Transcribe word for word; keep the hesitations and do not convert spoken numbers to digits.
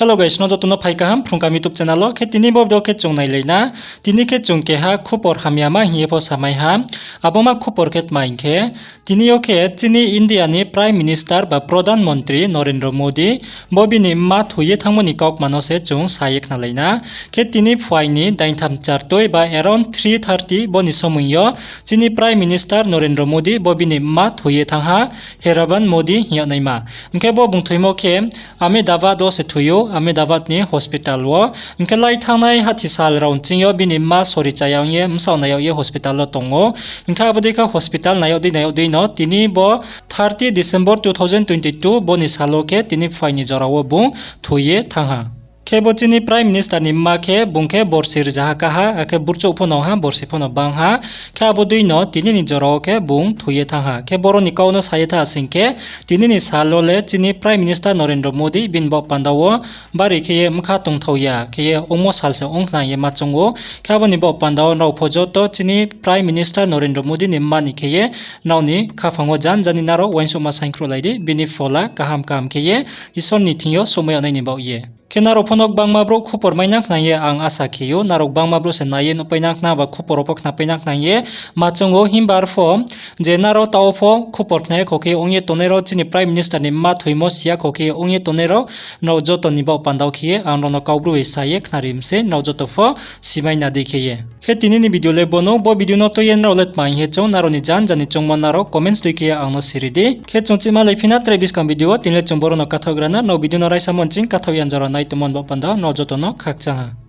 Hello guys, no joto no phai kaham Phrung Kaham YouTube channel wo. Khe tini bo video khe chung nailai na. Tini khe chung keha khupor hamyama hing ye pho samai ha. Abo ma khupor khe tma hing khe, tini yo khe chini India ni Prime Minister ba Pradhan Mantri Narendra Modi, bo bini mma thoi ye thanngmo ni kaukma no se chung sa ye khnalai na. Khe tini phuaing ni daintham chartoi ba around three thirty bo ni somoing yo chini Prime Minister Narendra Modi bo bini mma thoi ye thanng ha, Hiraban Modi hing yag naima. Hing khe bo bung thoimo khe Ahmedabad wo se thoi ou, Ahmedabad ni hospital wo. Hing khe lai thanngnai hathi sal rao nching yo bini mma sori cha ya ong ye bsaoh nai yag ye hospital wo tong ou. Hing khe abo dei khe hospital nai yag dei nai yag dei no tini bo thirty December two thousand twenty two bo ni sal wo khe tini phuaing ni jora wo bung thoi ye thanng ha. Khe bo chini Prime Minister ni mma khe bung khe borsi rzaha kaha, akhe burchouh pho no ha, borsi pho no bang ha. Khe abo dei no tini ni jora wo khe bung thoi ye thanng ha. Khe boro ni kau no sa ye tha sing khe, tini ni sal wo le chini Prime Minister Narendra Modi bini baoh panda wo bari khe ye bkha tongthao ya khe ye ongmo sal se ong khna hing ye ma choung ou. Khe abo ni baoh panda wo nrao pho joto chini Prime Minister Narendra Modi ni mma ni khe ye nrao ni khaphang wo jan jani nrao uaingsouhma saingkhruhlai di, bini phola kaham kaham khe ye Isor ni thing yo souhmai yag nai ni baoh ye. Khe nrao pho no gbangma brouh khupor mai nang khna hing ye ang asa khe ou, nrao gbangma brouh se nai ye nuhpai nang khna ba khupor wo pho khnapai nang khna hing ye ma choung ou. Himba arpho je nrao taoh wo pho khupor khna ya kho khe ong ye tongnai rao, chini Prime Minister ni mma thoimo si ya kho khe ong ye tongnai rao, nrao joto ni baoh panda wo khe ye ang nrao no Kaubru bai sa ye khnari mi se, nrao joto pho simai na dei khe ye. Khe tini ni video le bo no, bo video no tui ye nrao le tma hing ye choung, nrao ni jan jani choungmo nrao comments dei khe ye ang no siri di. Khe chung chima lai phi na tre buskang video wo, tini le chung boro no kathaoh gra na, nrao video no raisa mo nching kathaoh ya jora nai tongmo ni baoh panda wo nrao joto no khakchang ha.